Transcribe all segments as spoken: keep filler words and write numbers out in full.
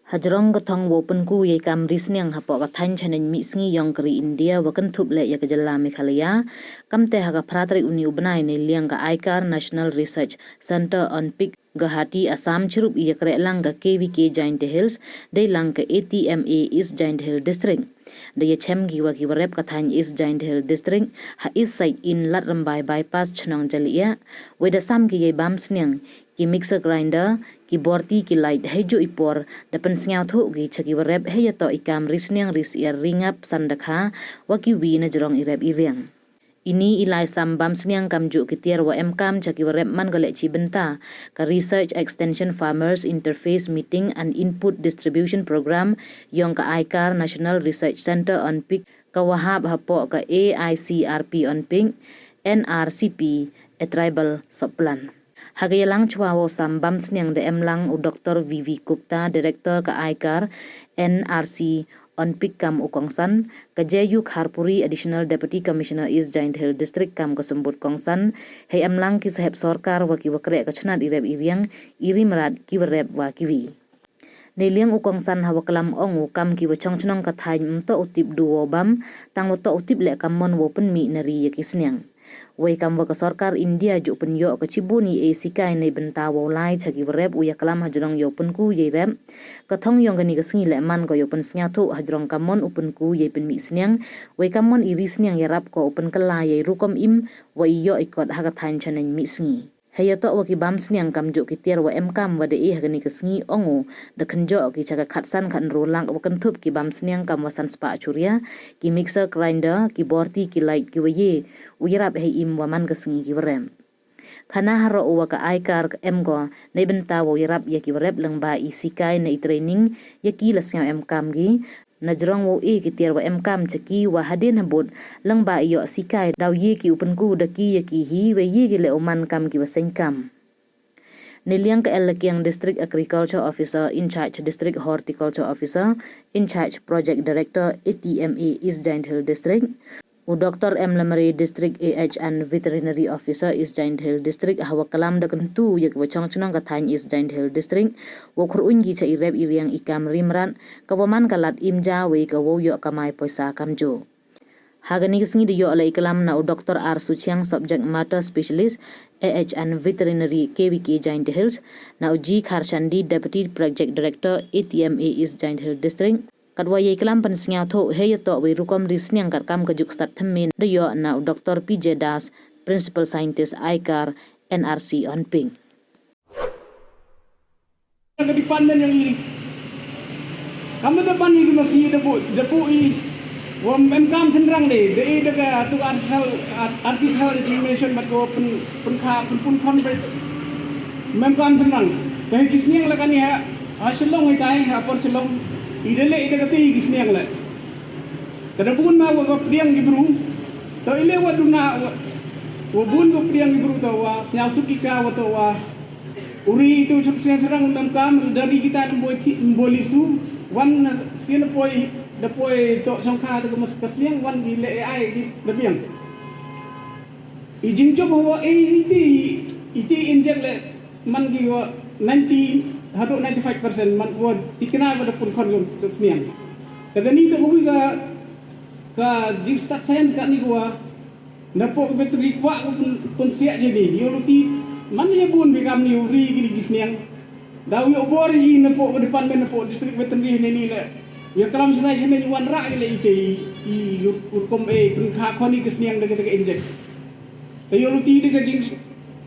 Hajrong ka thong wow pynku yei kam ri sniang hapoh ka thaiñ chaneiñ mihsngi yong ka ri India wa kynthup leh ya ka jylla Meghalaya, kamte ha ka phra tarik uni u bnai, neiliang ka Aikar National Research Centre on Pig, Guwahati, Assam, chirup i yakrehlang ka K V K Jaintia Hills, deilang ka A T M A East Jaintia Hills District. Da yachem ki wa ki warep ka thaiñ East Jaintia Hills District, ha East Side Inn, Latrymbai Bypass, chnong Jalyiah, wei da sam ki yei bam sniang, ki mixer grinder, ki borti, ki light. Heijooh i por da pynsniawthuh ki cha ki warep heiyatoh i kam ri sniang, ri syiar, ri ngap, san dakha, wa kiwi, najrong i rep i riang. Ini i lai sam bam sniang kamjooh ki tiar wa emkam cha ki warep man ko leh chi bynta ka Research Extension Farmers Interface Meeting and Input Distribution Programme yong ka Aikar National Research Centre on Pig, ka wa hap hapoh ka A I C R P on Pig, N R C P, a tribal sub-plan. Ha ka yalang chwa wow sam bam sniang da emlang u Doctor V V Gupta, Director ka Aikar N R C on Pig kam u kongsan, ka J U Kharpuri, Additional Deputy Commissioner East Jaintia Hills District kam ka symbud kongsan, hei emlang ki sahep sorkar wa ki wakreh ka chnat i rep i riang, i ri mrad, ki warep wa kiwi. Neiliang u kongsan ha wa klam, ong u kam ki wa chong chnong ka thaiñ ymtoh u tip du wow bam, tang wa toh u tip leh kammon wow pynmih na ri ya ki sniang. Wei kam wa ka sorkar India jooh pynyoh ka chibun i e sikai neibynta wow lai cha ki warep, u yaklam hajrong yow pynku yei rep. Ka thong yong kani ka sngi leh man ko yow pynsniawthuh hajrong kammon u pynku yei pynmih sniang, wei kammon i ri sniang yarap ko u pynkylla yei rukom im wa i yoh i kot ha ka thaiñ chaneiñ mihsngi. Heiyatoh wa ki bam sniang kamjooh ki tiar wa emkam wa da e ha kani ka sngi, ong u, da kynjoh ki cha ka khatsan khatnru lak wa kynthup ki bam sniang kam wa san spah churia, ki mixer grinder, ki borti, ki light, ki wa ye u yarap hei im wa man ka sngi ki warep. Khana haroh u wa ka Aikar em ko neibynta wow yarap ya ki warep lyngba i sikai ne i training ya ki, la sniaw emkam ki, najrong wow e ki tiar wa emkam cha ki wa hadien habud lyngba i yoh sikai daw ye ki u pynku da ki ya ki hi, wei ye ki leh u man kam ki wa seiñ kam. Neiliang ka L Lakiang, District Agriculture Officer in charge, District Horticulture Officer in charge, Project Director A T M A East Jaintia Hills District, u Doctor M Lamare, District A H and Veterinary Officer East Jaintia Hills District, ha wa klam da kyntu ya ki wa chong chnong ka thaiñ East Jaintia Hills District wow khruñ ki cha i rep i riang, i kam ri mrad, ka wa man ka lad im ja wei ka wow yoh kamai poisa kamjooh. Ha kani ka sngi da yoh leh i klam na u Doctor R Suchiang, Subject Matter Specialist, A H and Veterinary, K V K Jaintia Hills, na u G Kharchandi, Deputy Project Director, A T M A East Jaintia Hills District, katwa yei klam pynsniawthuh heiyatoh wei rukom ri sniang katkam ka juk stad thymme, da yoh na u Doctor P J Das, Principal Scientist, Aikar, N R C on Pig. Ka department yong i. Kam da ban i ki masi da bu, da bu i. Wa em kam chynrang de, da i da ka tu artificial, artificial insemination, bad ko pyn, pynkha, pyn, pynkhon pe. Em kam chynrang. Ka hi ki sniang la kani ha, ha Shillong i tai, ha por Shillong. I da le, i da ka ti ki sniang le. Ka da bun ma wa, wa pdiang ki bru. To i le wa duna, wa, wa bun wa pdiang ki bru to wa, sniaw suk ki ka wa to wa. Uri itu suk sniang syrang lam kam, dari kita lemboy ti, lemboy lisu, wan sien poi, da poi to songkha to ka mas ka sniang, wan ki le ai ki da biang. I jingjop hawa e iti, iti injek le man ki wa ninety, hadooh ninety-five percent, man wa tikna wa da pynkhon ka sniang. Te kani to ka wi ka, ka jingstad science kani wa, napoh ka veterinary kwah ka pyn, pynsiah jani, yoh luti, man ya bun bi kam ni uri kini ki sniang. Daw yoh bor i napoh ka department, napoh district veterinary ne ni le. Ya klam sdai sene wan rah ki le ite i, i ur, urkom e pynkha khon i ka sniang da kata ka injek. Te yoh luti da ka jing,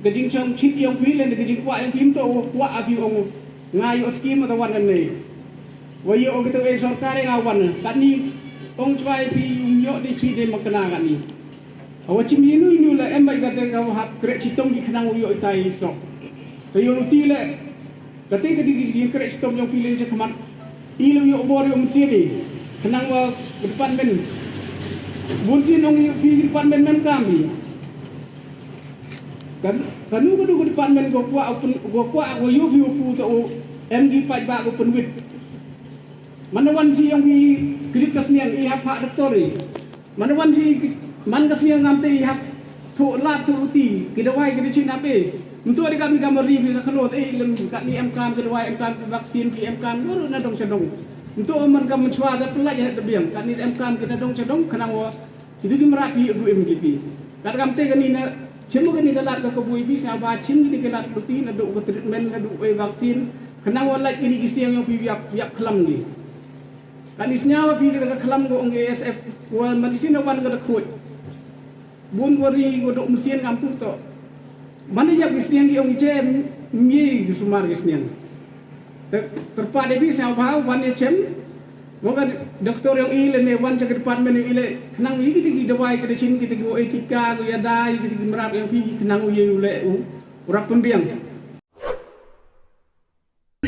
ka jingchong chit yong phi le da ka jingkwah yong phi, ym to kwah a phi ong nga yoh skim ta wan ne. Wa yoh kata e sorkar nga wan. Katni ong chwa i phi um yoh di phi de makna katni. Hawa chim inu inu le em bai kate ka hap kreh chitom ki khnang u yoh itai sok. Te yoh luti le kate ka di ki kreh chitom yong phi len cha khmat. I le yoh bor yoh msien i. Khnang wa department. Bun sien ong yoh phi department mem kam i. Kan, kanu kanu ka department ko kwah u pyn, ko kwah ko yoh phi u pu to u em ki paidbah ko pynwit. Mana wan chi yong phi krit ka sniang i hap ha doktor i. Mana wan chi man ka sniang ngam te i hap thu lat thu uti, ki dawai ki da chin ap e. Ntu di kam ni kam ri bi sa khlo, eh, lem kat ni em kam ki dawai, em kam ki vaccine, ki em kam ki ru na dong cha dong. Ntu man kam chwa da pelaj ha da biang, kat ni em kam ki na dong cha dong, khnang wa itu ki mrad phi du em ki phi. Kat kam te kani na chim kani ka lad ka kabui phi, sa ba chim kini ka lad phi na du ka treatment, na du ka vaccine, khnang wa lad kini ki sniang yong phi yap, yap khlam ki. Kat ni sniang wa phi ka khlam ko ong A S F, wa medicine wan ka da khuid. Bun wa ri wa duk msien kam tu to. Mane yap ki sniang ki ong i che, mye ki sumar ki sniang. Te, terpad e bi sa bha wan e chem. Wa ka doktor yong i le ne wan cha ka department yong i le khnang i kiti ki dawai, kiti chin, kiti ki wa etika, ko ya dai, kiti ki mrad yong phi, khnang u ye u le u, u rap pynbiang.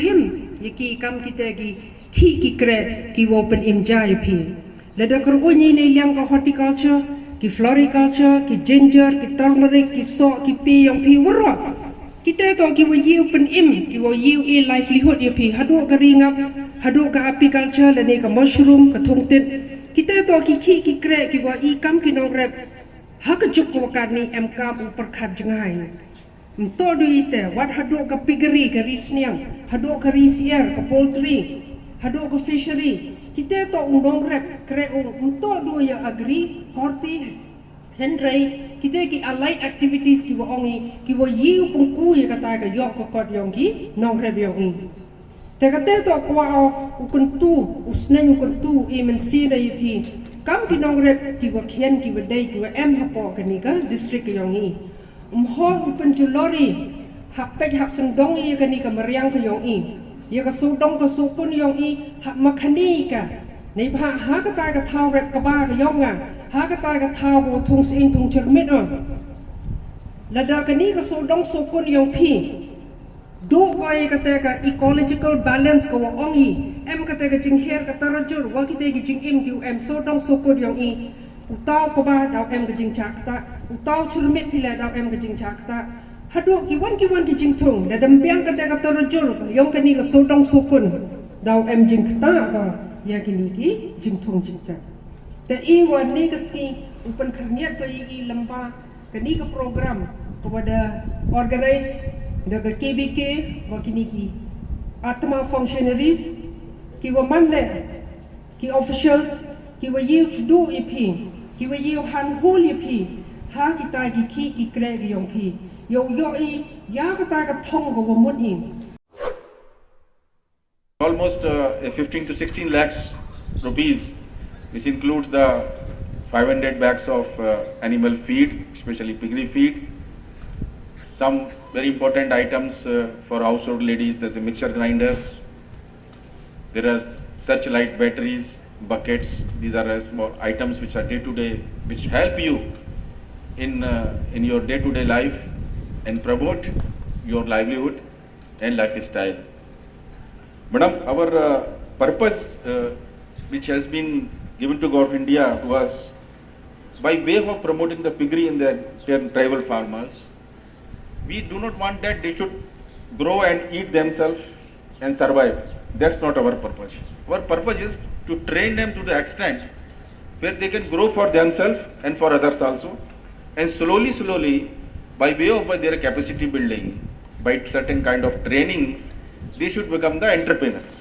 Him, ya ki kam kite ki khih ki kreh ki wow pynim ja ya phi. Lada kyrkhu ngi nei liang ka horticulture, ki floriculture, ki ginger, ki turmeric, ki soh, ki phi yong phi waroh. Kite to ki wa ye u pynim, ki wa ye u e livelihood ya phi. Haduh ka ri ngap, haduh ka apiculture, lane ka mushroom, ka thungtit. Kite to ki khih ki kreh ki wa i kam ki nongrep. Ha ka juk ka wa kat ni em kam u pyrkhat jngai. Nto du ite, wat haduh ka piggery, ka ri sniang, haduh ka ri siar, ka poultry, haduh ka fishery. Kite to u nongrep, kreh u, nto du ya agri, horti, hynrei, kite ki allied activities ki wa ong i, ki wa ye u pynku ya kata ka yoh ka kot yong ki nongrep yong i. Te kate to kwah o u kyntu, u sneng u kyntu, i mynsiem da ya phi. Kam ki nongrep, ki wa khian, ki wa dei, ki wa em hapoh kani ka district ka yong i. Ym hoi u pynjulor i, hap peit hap sngewdong i ya kani ka mariang ka yong i. Ya ka sawdong ka sawkun yong i, hap makhani ka. Neibhah ha kata ka thaw rep kaba ka yong nga, ha kata ka thaw ko thung sying thung chyrmit o. Lada kani ka sawdong sawkun yong phi. Duh ko ya kate ka ecological balance ka wa ong i, em kate ka jingher ka tarajur, wa kite ki jingim ki u em sawdong sawkun yong i. U taw kaba daw em ka jingchah ktah, u taw chyrmit phi le daw em ka jingchah ktah. Haduh ki wan ki wan ki jingthung, da dam biang kate ka tarajur, yong kani ka sawdong sawkun, daw em jingktah ka, ya kini ki jingthung jingktah. Te i wa ni ka sngi, u pynkhyrniat ko i i lamba, kani ka program, ka wa da organize, da ka K B K, wa kini ki Atma functionaries, ki wa man le, ki officials, ki wa ye u chdu i phi, ki wa ye u hanhul i phi, ha kita ki khih ki kreh ki yong phi, yow yoh i, ya kata ka thong ka wa mut i. Almost, uh, a fifteen to sixteen lakhs rupees, which includes the five hundred bags of, uh, animal feed, especially piggery feed, some very important items, uh, for household ladies, there's a mixture grinders, there are searchlight batteries, buckets. These are, uh, small items which are day to day, which help you in, uh, in your day to day life and promote your livelihood and lifestyle. Madam, our, uh, purpose, uh, which has been given to Government of India to us by way of promoting the piggery in the, their tribal farmers, we do not want that they should grow and eat themselves and survive. That's not our purpose. Our purpose is to train them to the extent where they can grow for themselves and for others also. And slowly, slowly, by way of their capacity building, by certain kind of trainings, they should become the entrepreneurs,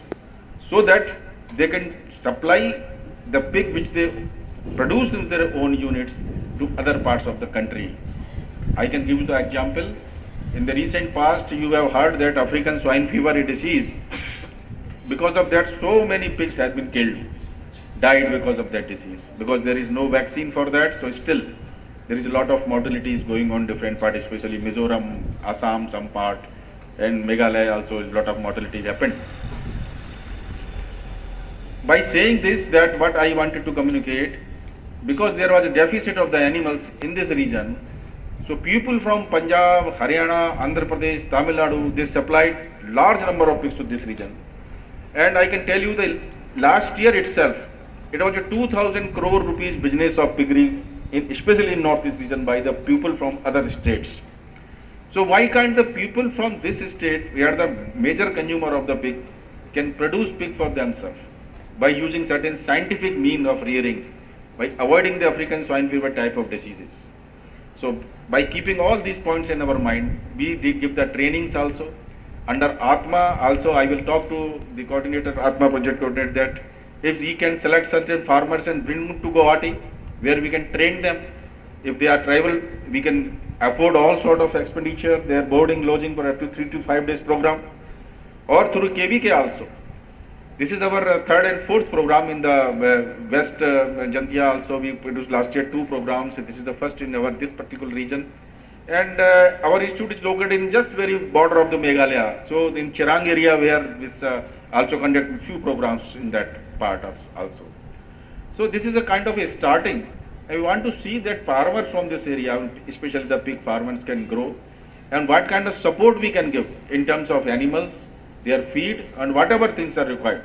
so that they can supply the pig which they produce in their own units to other parts of the country. I can give you the example. In the recent past, you have heard that African swine fever, a disease, because of that, so many pigs have been killed, died because of that disease, because there is no vaccine for that. So still, there is a lot of mortalities going on different part, especially Mizoram, Assam, some part, and Meghalaya also a lot of mortalities happened. By saying this, that what I wanted to communicate, because there was a deficit of the animals in this region, so people from Punjab, Haryana, Andhra Pradesh, Tamil Nadu, they supplied large number of pigs to this region. And I can tell you the last year itself, it was a two thousand crore rupees business of piggery, in, especially in Northeast region, by the people from other states. So why can't the people from this state, where the major consumer of the pig, can produce pig for themselves by using certain scientific mean of rearing, by avoiding the African swine fever type of diseases? So by keeping all these points in our mind, we did give the trainings also. Under Atma also, I will talk to the coordinator, Atma project coordinator, that if we can select certain farmers and bring them to Guwahati, where we can train them. If they are tribal, we can afford all sort of expenditure, their boarding, lodging for up to three to five days program, or through K V K also. This is our uh, third and fourth program in the uh, West uh, Jaintia also. We produced last year two programs. This is the first in our this particular region. And uh, our institute is located in just very border of the Meghalaya. So in Chirang area, where this uh, also conduct few programs in that part of also. So this is a kind of a starting. And we want to see that farmers from this area, especially the pig farmers, can grow, and what kind of support we can give in terms of animals, their feed, and whatever things are required.